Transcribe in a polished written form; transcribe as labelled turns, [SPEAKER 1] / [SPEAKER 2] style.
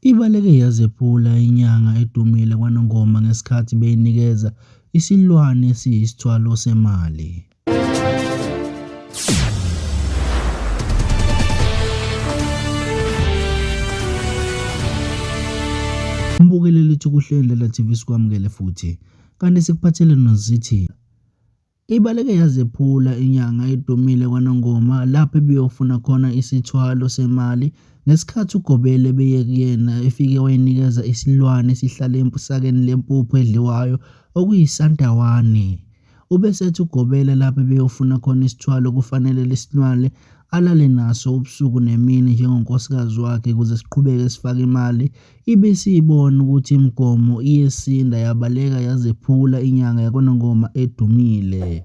[SPEAKER 1] Ibaleke yazephula inyanga edumile kwaNongoma ngesikhathi beyinikeza isilwane esiyisithwalo semali. Mbukeli lethu kuhle TV sikwamukele futhi kanti sikuphathele nozithi Ibaleke yazephula inyanga edumile kwaNongoma lapho ebiyofuna khona isithwalo semali ngesikhathi uGobela ebeye kuyena efike wayinikeza isilwane esihlala esakeni lempuphu edliwayo okuyisandawane. Ubesethi uGobela lapho ebeyofuna khona isithwalo kufanele lesilwane alale naso ubusuku nemini njengonkosikazi wakhe ukuze siqhubeke sifake imali Ibe isibona ukuthi imigomo iyesinda yabaleka yazephula inyanga yakwaNongoma edumile.